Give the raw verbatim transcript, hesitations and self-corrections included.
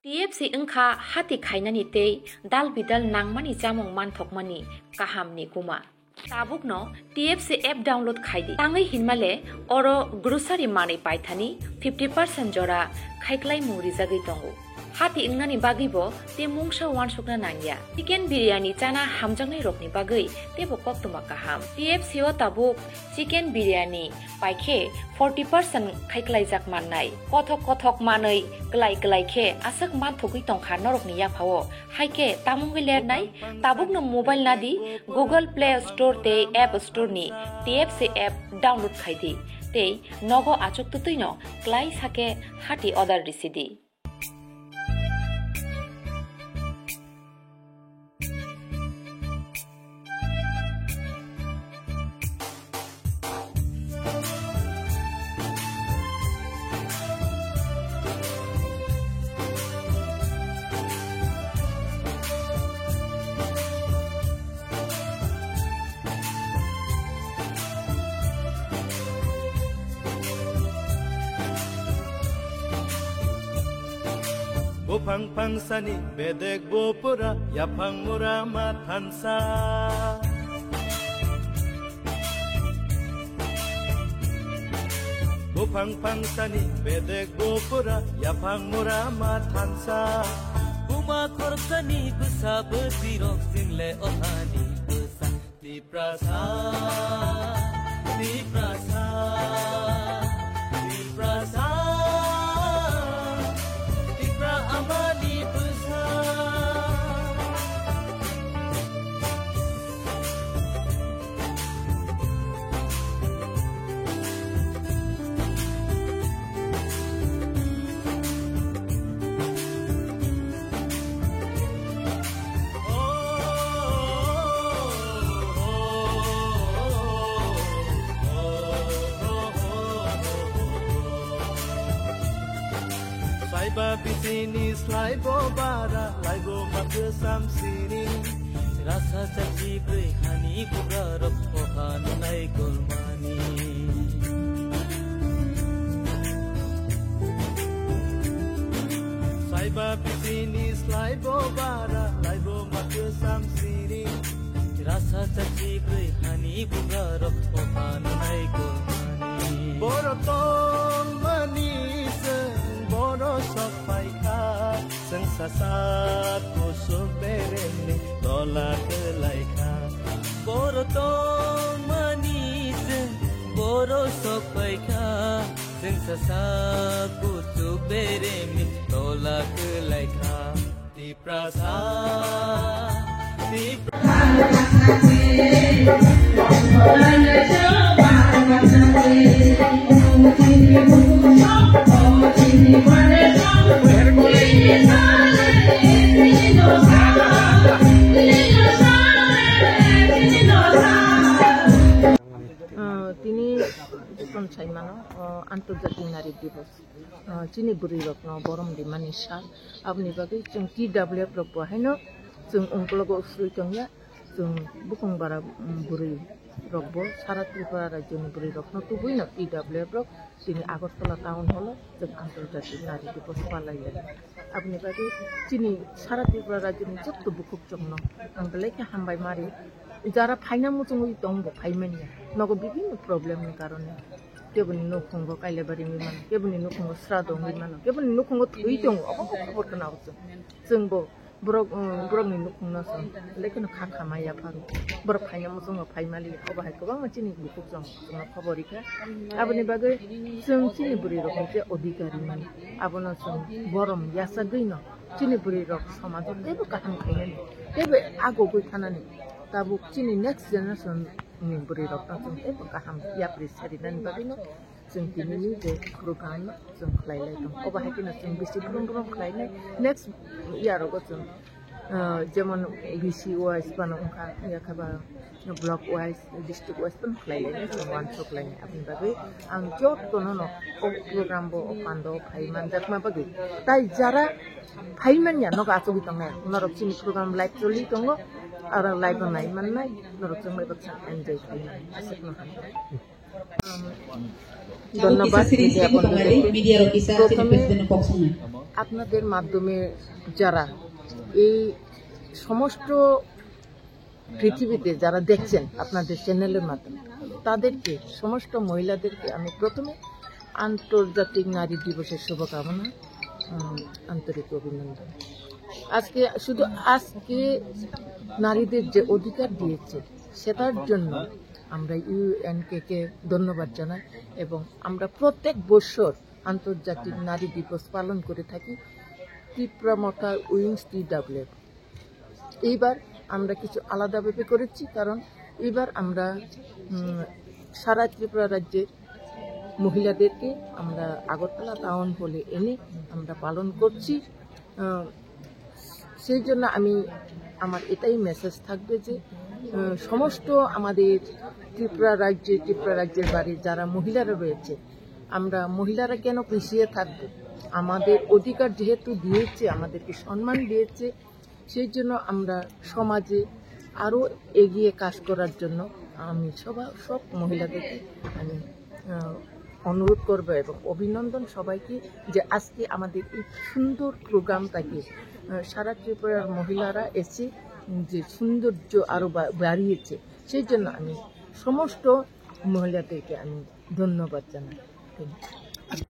T F C wngkha hati khainani tei dal bidal nangmani chamung manthokmani kahamni kuma. Tabukno T F C app download khai di. Tangwi hinmale oro grocery manwi paithani fifty percent jora khaiklaimung rijagwi tongo. Hati wngnani bagwibo tei mungsa uansukna nangya. Chicken biryani chana hamjaknairokni bagwi teibo koktwma kaham. T F C o tabuk chicken biryani paikhe forty percent khaiklaijak mannai. Kothok kothok manwi klai klai khe aswk manthogwi tongkha norokni yaphao. Haikhe tamungwi lernai, tabukno mobile nadi Google Play Store tei App Store ni T F C app download khai di tei nogo achuk twtwino klai sake hati order risi di. Buphang phangsani bedek bupura, yaphang mura ma thansa. Buphang phangsani bedek bupura, yaphang mura ma thansa. Buma khoroksani bwsa bwtwirok, chwngle othani bwsa. Tiprasa, Tiprasa, Tiprasa, Tipra amani bwsa. Slaiba bisini slaibo bara, laibo mathwsam siring. Rasa chachi brwi hani bugarok, oha nunai kolmani. Slaiba bisini slaibo bara, laibo mathwsam siring. Rasa chachi brwi hani bugarok, oha nunai kolmani. Boro tongmani chwng boro sok phaikha. Chwng sasak kusuk beremni tola kwlaikha. Boro tongmani chwng boro sok phaikha. Chwng sasak kusuk beremni tola kwlaikha. Tiprasa, Tiprasa. Ah, tini jotono sai mano, ah, Antarjatiya Nari Divas. Ah, chini bwrwi rokno borom rimani sal. Aboni bagwi chwng T W F rok bo haino chwng ungkologo usrwi tongya. Chwng bukung bara, um, bwrwi rokbo sara Tripura rajyoni bwrwi rokno tubui no T W F rok chini Agartala town hall o chwng Antarjatiya Nari Divas palaiya. Aboni bagwi chini sara Tripura rajyoni jotto bukhuk chwngno ang belai khe hambai mari. Jara phaina muchungwi tongbo phaimanya. Nogo bibhinno problem ni karone. Keboni nukhungo kailabari wngwi mano, keboni nukhungo srado wngwi mano, keboni nukhungo thwi tongo, obo kok khobor khna o chwng. Chwngbo borok, um, borokni nukhungno chwng lekheno kha kha ma yaphago. Borok phaina muchungo phai mali, obo hai kwbangma chini bukhuk chwng, chwngno khobor rikha. Aboni bagwi chwng chini bwrwi rokni je odhikar mani, abono chwng borom yachagwino chini bwrwi rok somajo teibo kaham khainani, teibo agogwi thanani. Tabuk chini next generation ni bwrwi rok no chwng teibo kaham yapri sarinani bagwi no chwng tini ni je program no chwng khlai lai tongo. Obo hai kheno chwng bisi brum brum khlai nai. Next year rogo chwng, ah, jemon B C wise phano wngkha, yakha ba block wise, district wise phano khlai lai nai, chwng uansuk lai nai. Aboni bagwi ang jotono no o program bo o pando phai manjakma bagwi. Tai jara phai manya nogo achugwi tongnai. Norok chini program live choli tongo, aro live o nai mannai, norok chwng bai baksa enjoy khai mannai. Aswkno hambai. ধন্যবাদ মিডিয়া বন্ধুদের। প্রথমে আপনাদের মাধ্যমে যারা এই সমস্ত পৃথিবীতে যারা দেখছেন আপনাদের চ্যানেলের মাধ্যমে, তাদেরকে, সমস্ত মহিলাদেরকে আমি প্রথমে আন্তর্জাতিক নারী দিবসের শুভকামনা, উম, আন্তরিক অভিনন্দন। আজকে শুধু আজকে নারীদের যে অধিকার দিয়েছে, সেটার জন্য আমরা ইউএনকে কে ধন্যবাদ জানাই এবং আমরা প্রত্যেক বছর আন্তর্জাতিক নারী দিবস পালন করে থাকি ত্রিপুরা মথা উইংস টিডাব্লিউ। এইবার আমরা কিছু আলাদাভাবে করেছি, কারণ এইবার আমরা, উম, সারা ত্রিপুরা রাজ্যের মহিলাদেরকে আমরা আগরতলা টাউন হলে এনে আমরা পালন করছি। আহ, সেই জন্য আমি, আমার এটাই মেসেজ থাকবে যে, আহ, সমস্ত আমাদের ত্রিপুরা রাজ্যে, ত্রিপুরা রাজ্যের বাইরে যারা মহিলারা রয়েছে, আমরা মহিলারা কেন পিছিয়ে থাকবো? আমাদের অধিকার যেহেতু দিয়েছে, আমাদেরকে সম্মান দিয়েছে, সেই জন্য আমরা সমাজে আরও এগিয়ে কাজ করার জন্য আমি সবা-, সব মহিলাদেরকে আমি, আহ, অনুরোধ করব এবং অভিনন্দন সবাইকে যে আজকে আমাদের এই সুন্দর প্রোগ্রামটাকে, আহ, সারা ত্রিপুরার মহিলারা এসে যে সৌন্দর্য আরও বা-, বাড়িয়েছে, সেই জন্য আমি সমস্ত মহিলাদেরকে আমি ধন্যবাদ জানাই। Thank you.